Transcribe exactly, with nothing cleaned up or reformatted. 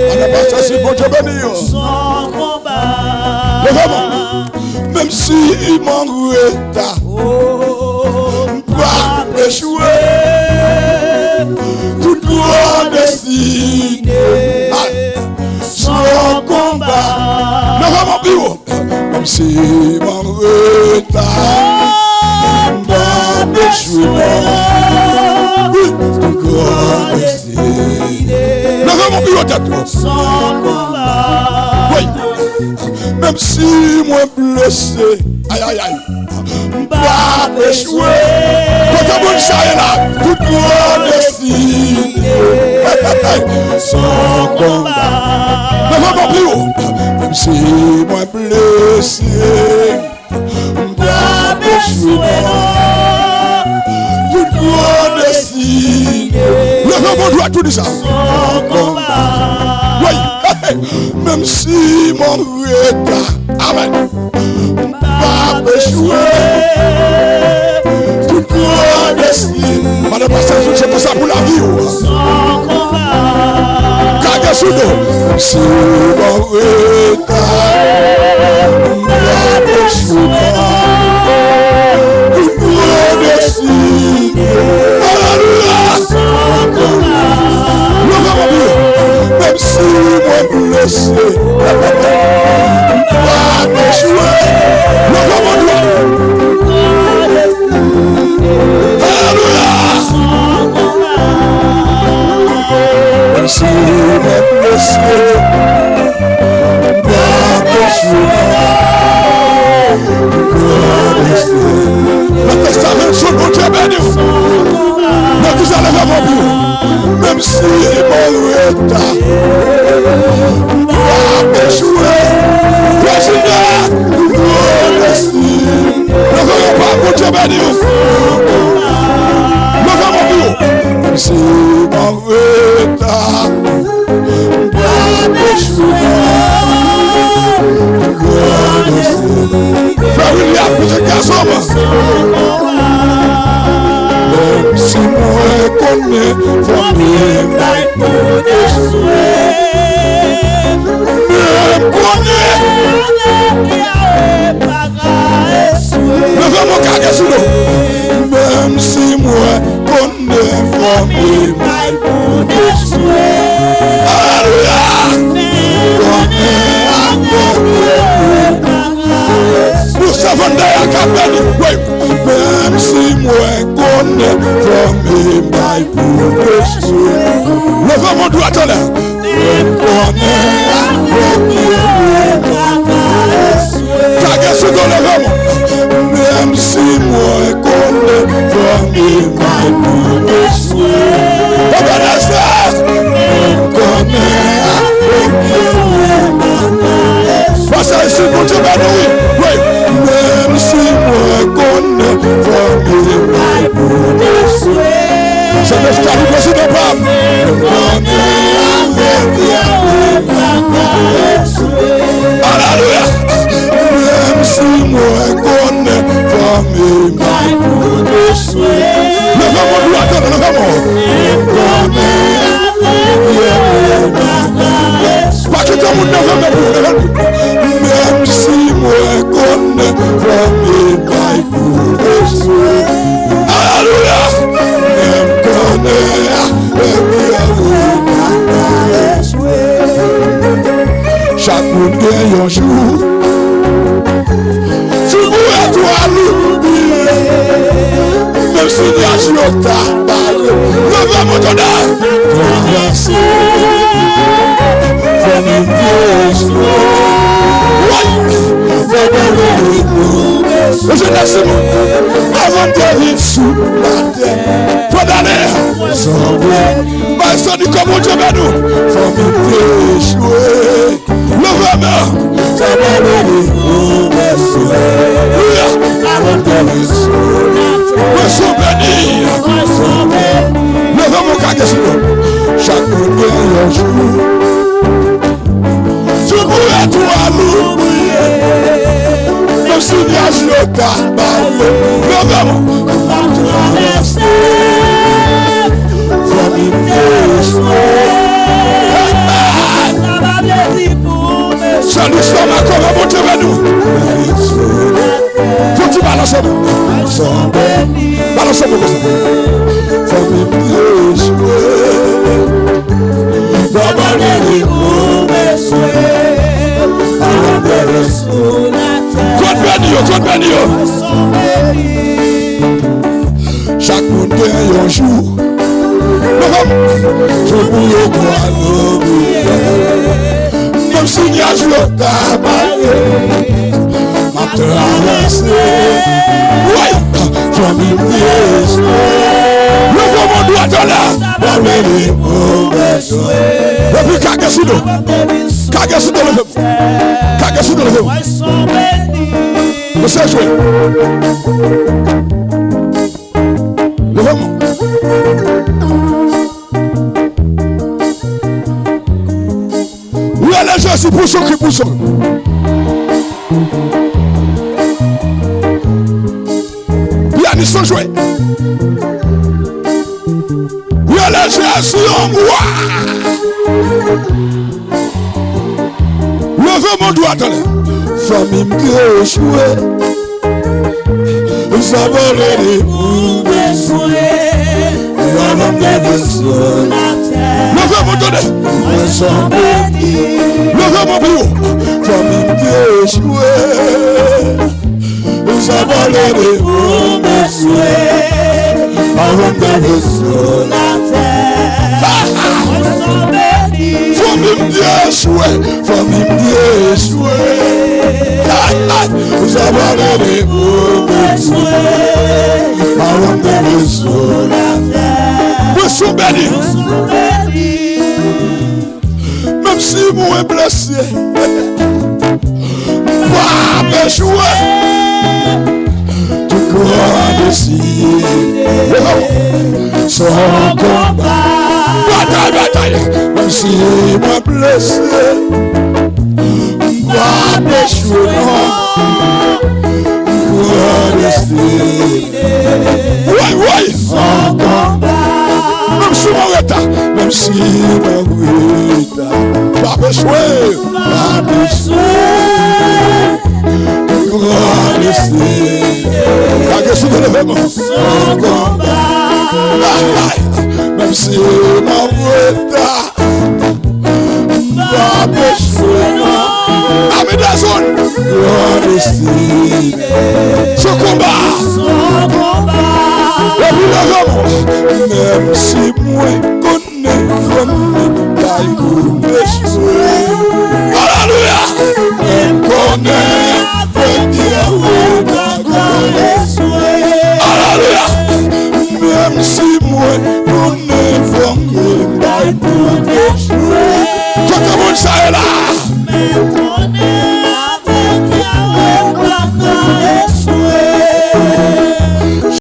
Ann pase si Bondye beni yo. Leve men. Menm si m an reta, m p ap echwe. Tout gran destine se yon konba. Leve men pi wo. Menm si m an reta, m p ap echwe. Wi, tout gran destine. Leve men pi wo tèt ou. Wi. Menm si mwen blese, ay, ay, ay, m p ap echwe. Kote moun sa ye la? Tout gran destine se yon konba. Leve men pi wo. Menm si mwen blese, m p ap echwe non. Tout gran destine. Leve men dwat ou di sa. Wi. Menm si m an reta. Amèn. M p ap echwe. Tout gran destine. Madan pastè, se konsa pou lavi w. Kage sou do. Si w an reta, m p ap echwe. Pou gran destine. Alelouya. Leve men pi wo. Menm si mwen blese, m p ap echwe. Leve men dwat. Alelouya. Menm si mwen blese, m p ap echwe. Nan testaman sou Bondye beni w. Nan kisa leve men pi wo. Menm si m an reta, m p ap echwe. Prezidan, gran destine. Leve men pa Bondye beni w. Leve men pi wo. Menm si m an reta, m p ap echwe. Frè William, mizik gason. Menm si mwen konnen fanmi m bay pou dechwe. Men m konnen. Leve men w, kage sou do. Menm si mwen konnen fanmi m bay pou dechwe. Alelouya. Konnen avèk mwen. Pou sèvant dèyè k ap beni. Wi. Menm si mwen konnen fanmi m bay pou dechwe. Leve men dwat anlè. Men m konnen avèk mwen. Kage sou do, leve men. Menm si mwen konnen fanmi m bay pou dechwe. Ebenezer. Men m konnen avèk mwen. Pastè, si Bondye beni w, wi, wi. Menm si mwen konnen fanmi m bay pou dechwe. Se Neftali, prezidan pa m. Alelouya. Menm si mwen konnen fanmi m. Leve men dwat, leve men. Pa kite moun leve men pou ou, leve men. Menm si mwen konnen fanmi m bay pou dechwe. Alelouya. Men m konnen avèk Bondye m pa ka echwe. Chak moun gen yon jou. Sou bouret ou al oubliye. Menm si nyaj yo ta bare. Leve men tande. Travèse. Fanmi m te echwe. Wi. Fè bèl ri pou. Mesye, lèse mwen. Avan m te vin sou latè. Fò dale. Mwen sanble. Bay Sonico, Bondye beni w. Fanmi m te echwe. Leve men. Sa malere pou mesye. Alelouya. Mwen sou beni. Leve men, kage sou do. Chak moun gen yon jou. Sou bouret ou al oubliye. Menm si nyaj yo ta bare. Leve men. Fò m travèse. Fanmi m te echwe. Fanmi m echwe. Abandone pou bezwen. Abandone sou latè. Kot beni yo, kot beni yo. Chak moun gen yon jou. Leve m. Jou pou yo kwa nou bliye. Menm si nyaj yo ta pale, m ap travèse. Woy! Fanmi m echwe. Leve men dwat anlè. Mwen rele pou bezwen. Epi kage sou do. Kage sou do, leve m. Kage sou do, leve m. Mesye jwe. Leve men. Rele Jezi pou sou kri, pou sou. Pyanis lan jwe. Rele Jezi yon mwa. Leve men dwat anlè. Fanmi m te echwe. Sa pa rele pou bezwen. Leve men tande. Mwen sanble. Leve men pi wo. Fanmi m te echwe. Sa pa rele pou bezwen. Avan m te sou latè. Fanmi m te echwe. Fanmi m te echwe. Sa pa rele pou bezwen. Avan m te sou latè. Mwen sou beni. Menm si mwen blese, m p ap echwe. Tout glwa destine, se yon konba. Batay, batay, menm si mwen blese, m p ap echwe, non. Tout glwa destine. Woy, woy! Menm si m an reta, menm si m an reta, m p ap echwe, m p ap echwe. Tout glwa destine. Kage sou do, leve men. Menm si m an reta, m p ap echwe, non. Amedazon. Glwa destine. Se konba. Epi leve men. Menm si mwen konnen fanmi m bay pou m echwe. Alelouya. Menm konnen avèk Yahweh m pa ka echwe. Alelouya. Menm si mwen konnen fanmi m bay pou m echwe. Kote moun sa yo la?